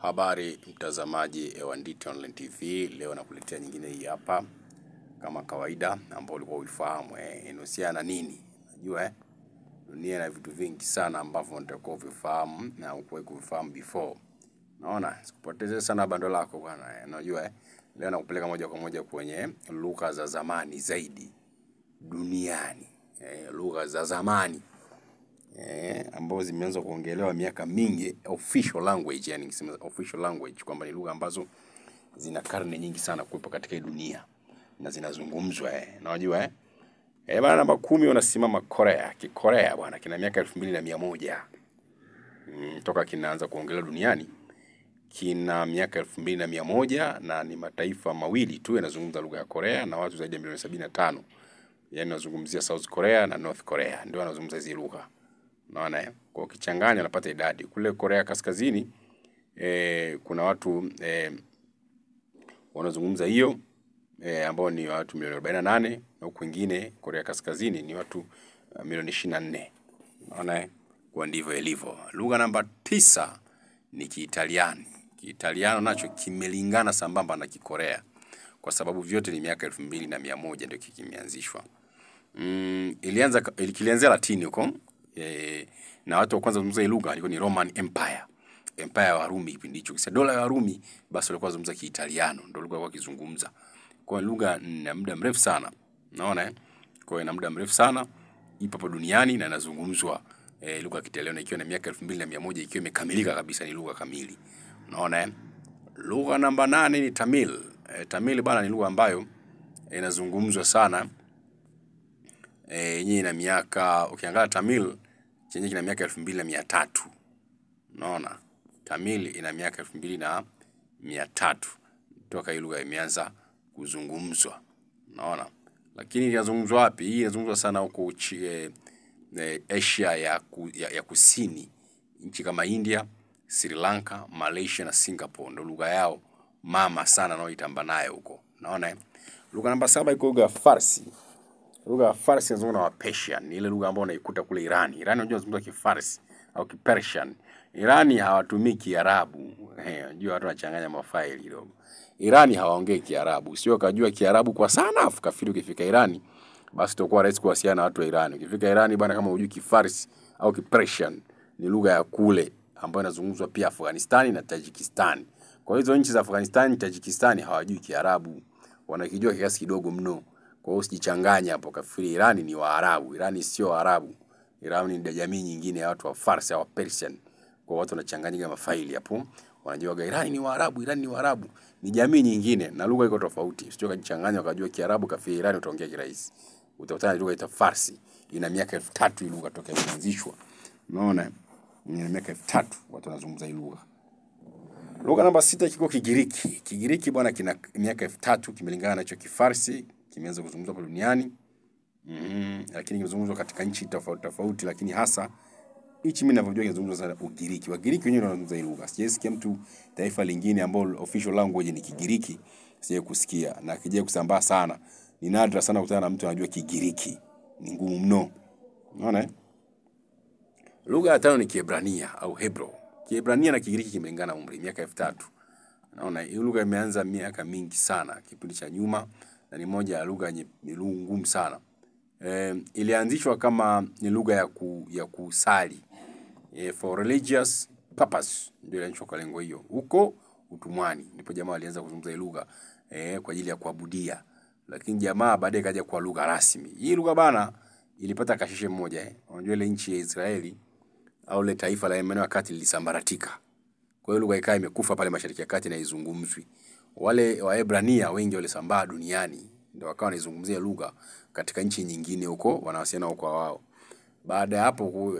Habari mtazamaji wa Nditi Online TV, leo nakuletea nyingine hii hapa kama kawaida, ambao ulikuwa uifahamu inahusiana na nini? Unajua dunia ina vitu vingi sana ambavyo unatakiwa uvifahamu na hukuwahi kuvifahamu before. Naona sikupoteze sana bando lako bwana. Unajua leo nakupeleka moja kwa moja kwenye lugha za zamani zaidi duniani. Lugha za zamani ambazo zimeanza kuongelewa miaka mingi, official language, yani nikisema official language kwamba ni lugha ambazo zina karne nyingi sana kuwepo katika hii dunia na zinazungumzwa. Unajua bana, namba 10 wanasimama Korea. Kikorea bwana kina miaka 2100 toka kinaanza kuongelewa duniani, kina miaka 2100 na ni mataifa mawili tu yanazungumza lugha ya Korea na watu zaidi ya milioni 75. Yani nazungumzia South Korea na North Korea ndio wanazungumza hizi lugha. Unaona kwa ukichanganya unapata idadi. Kule Korea Kaskazini kuna watu wanazungumza hiyo ambao ni watu milioni 48, na huku kwingine Korea Kaskazini ni watu milioni 24. Unaona kwa ndivyo ilivyo. Lugha namba 9 ni Kiitaliano. Kiitaliano nacho kimelingana sambamba na Kikorea kwa sababu vyote ni miaka 2100 ndio kimeanzishwa. Ilianza Latini huko. Na watu wa kwanza kuzungumza lugha ilikuwa ni Roman Empire. Empire ya Warumi kipindi hicho. Kisa dola ya Warumi basi walikuwa wanazungumza Kiitaliano, ndio lugha walikuwa wakizungumza. Kwa lugha na muda mrefu sana. Unaona Kwa ina muda mrefu sana ipo hapo duniani na inazungumzwa lugha ya Kiitaliano ikiwa na miaka 2100 ikiwa imekamilika kabisa, ni lugha kamili. Unaona Lugha namba 8 ni Tamil. Tamil bana ni lugha ambayo inazungumzwa sana. Yenyewe ina miaka, ukiangalia Tamil chenye kina miaka 2300. Unaona Tamil ina miaka 2300 toka hii lugha imeanza kuzungumzwa. Unaona Lakini inazungumzwa wapi? Hii inazungumzwa sana huko Asia ya Kusini. Nchi kama India, Sri Lanka, Malaysia na Singapore ndio lugha yao mama sana wanaoitamba nayo huko. Unaona Lugha namba 7 iko lugha ya Farsi. Lugha ya Farsi inazungumzwa na Wapersian, ni ile lugha ambayo unaikuta kule Irani. Irani unajua wanazungumza Kifarsi au Kipersian. Irani hawatumii Kiarabu. Unajua watu wanachanganya mafaili kidogo. Irani hawaongei Kiarabu. Sio kajua Kiarabu kwa sana afu kafiri ukifika Irani basi itakuwa rahisi kuwasiliana na watu wa Irani. Ukifika Irani bana, kama hujui Kifarsi au Kipersian, ni lugha ya kule ambayo inazungumzwa pia Afghanistan na Tajikistan. Kwa hizo nchi za Afghanistan, Tajikistan hawajui Kiarabu. Wanakijua kiasi kidogo mno. Kwa hiyo usijichanganye hapo kafiri Irani ni Waarabu. Irani sio Waarabu. Irani ni jamii nyingine ya watu wa Farsi au Persian. Kwa watu wanachanganyika mafaili hapo. Wanajua Irani ni Waarabu, Irani ni Waarabu. Ni jamii nyingine na lugha iko tofauti. Usije kujichanganya ukajua Kiarabu kafiri Irani utaongea kirahisi. Utakutana lugha ita Farsi. Ina miaka 3000 lugha toka imeanzishwa. Unaona? Ina miaka 3000 watu wanazungumza hii lugha. Lugha namba 6 kiko Kigiriki. Kigiriki bwana kina miaka 3000, kimelingana na hicho Kifarsi, kimeanza kuzungumzwa hapa duniani. Lakini kimezungumzwa katika nchi tofauti tofauti, lakini hasa hichi mimi ninavyojua kinazungumzwa sana Ugiriki. Wagiriki wenyewe wanazungumza hii lugha. Sijasikia mtu taifa lingine ambao official language ni Kigiriki, sijawahi kusikia na kije kusambaa sana. Ni nadra sana kukutana na mtu anajua Kigiriki. Ni ngumu mno. Unaona Lugha ya 5 ni Kiebrania au Hebrew. Kiebrania na Kigiriki kimelingana umri miaka 3000. Unaona hii lugha imeanza miaka mingi sana kipindi cha nyuma na ni moja ya lugha yenye ngumu sana. Ilianzishwa kama ni lugha ya kusali. For religious purpose ndio ilianzishwa kwa lengo hiyo. Huko utumwani ndipo jamaa walianza kuzungumza hii lugha kwa ajili ya kuabudia. Lakini jamaa baadaye kaja kwa lugha rasmi. Hii lugha bana ilipata kashishe mmoja. Unajua ile nchi ya Israeli au ile taifa la maeneo ya kati lilisambaratika. Kwa hiyo lugha ikawa imekufa pale Mashariki ya Kati na izungumzwi. Wale Waebrania wengi walisambaa duniani ndio wakawa wanaizungumzia lugha katika nchi nyingine huko, wanawasiliana huko wao. Baada ya hapo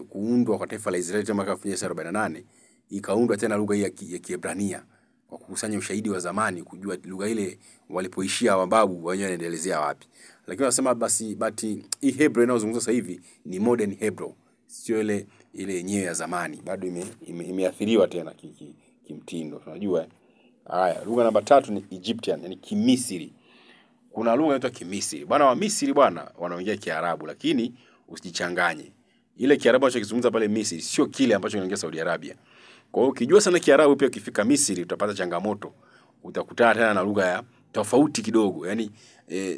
kuundwa kwa taifa la Israeli mwaka 1948, ikaundwa tena lugha hii ya Kiebrania kwa kukusanya ushahidi wa zamani kujua lugha ile walipoishia wababu wenyewe wanaendelezea wapi. Lakini wanasema basi bati hii Hebrew inayozungumzwa sasa hivi ni modern Hebrew, sio ile yenyewe ya zamani, bado imeathiriwa tena kimtindo. Unajua Haya, lugha namba 3 ni Egyptian, yani Kimisri. Kuna lugha inaitwa Kimisri. Bwana wa Misri bwana wanaongea Kiarabu, lakini usijichanganye. Ile Kiarabu wanachokizungumza pale Misri sio kile ambacho kinaongea Saudi Arabia. Kwa hiyo ukijua sana Kiarabu pia ukifika Misri utapata changamoto. Utakutana tena na lugha ya tofauti kidogo. Yaani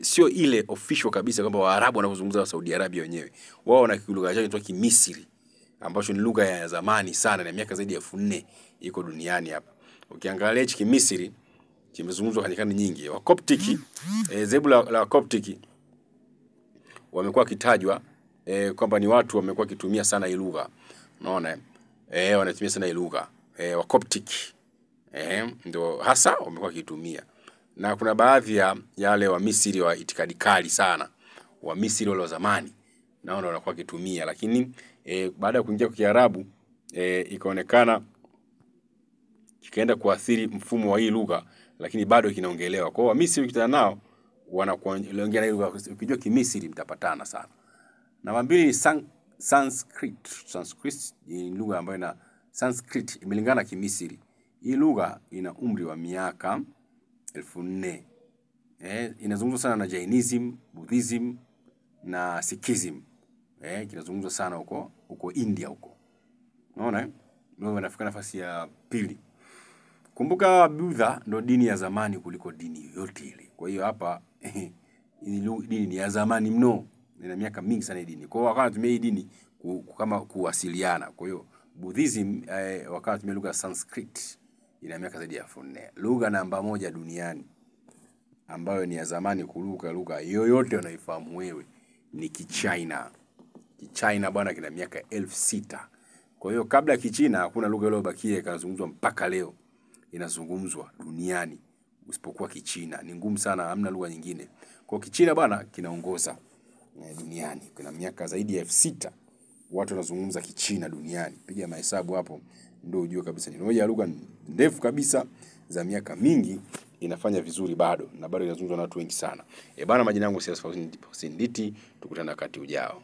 sio ile official kabisa kwamba Waarabu wanavyozungumza wa Saudi Arabia wenyewe. Wao wana lugha yao inaitwa Kimisri, ambacho ni lugha ya zamani sana na miaka zaidi ya 4000 iko duniani hapa. Ukiangalia hichi Kimisri kimezungumzwa katika karne nyingi. Wa Coptic, zebu la Coptic wamekuwa kitajwa kwamba ni watu wamekuwa kitumia sana hii lugha. Unaona? Wanatumia sana hii lugha. Wa Coptic ndio hasa wamekuwa kitumia. Na kuna baadhi ya yale wa Misri wa itikadi kali sana, wa Misri wale wa zamani, naona wanakuwa kitumia, lakini baada ya kuingia kwa Kiarabu ikaonekana kikaenda kuathiri mfumo wa hii lugha, lakini bado kinaongelewa. Kwa hiyo wa Misri ukikutana nao wanakuongea na lugha, ukijua Kimisri mtapatana sana. Namba 2 ni Sanskrit. Sanskrit ni lugha ambayo ina Sanskrit imelingana na Kimisri. Hii lugha ina umri wa miaka 4000. Inazungumzwa sana na Jainism, Buddhism na Sikhism. Kinazungumzwa sana huko India huko. Unaona? Ndio inafika nafasi ya pili. Kumbuka Buddha ndo dini ya zamani kuliko dini yoyote ile. Kwa hiyo hapa dini ni ya zamani mno. Ina miaka mingi sana hii dini. Kwa hiyo wakawa wanatumia hii dini kama kuwasiliana. Kwa hiyo Buddhism wakawa wanatumia lugha Sanskrit. Ina miaka zaidi ya 4000. Lugha namba 1 duniani ambayo ni ya zamani kuruka lugha yoyote unaifahamu wewe ni Kichina. Kichina bwana kina miaka 6000. Kwa hiyo kabla Kichina hakuna lugha iliyobakia ikazungumzwa mpaka leo inazungumzwa duniani usipokuwa Kichina. Ni ngumu sana, hamna lugha nyingine. Kwa Kichina bwana kinaongoza duniani. Kuna miaka zaidi ya 6000 watu wanazungumza Kichina duniani. Piga mahesabu hapo ndio ujue kabisa ni moja ya lugha ndefu kabisa za miaka mingi, inafanya vizuri bado na bado inazungumzwa na watu wengi sana. Bana, majina yangu Silas Faustini Nditi, tukutane wakati ujao.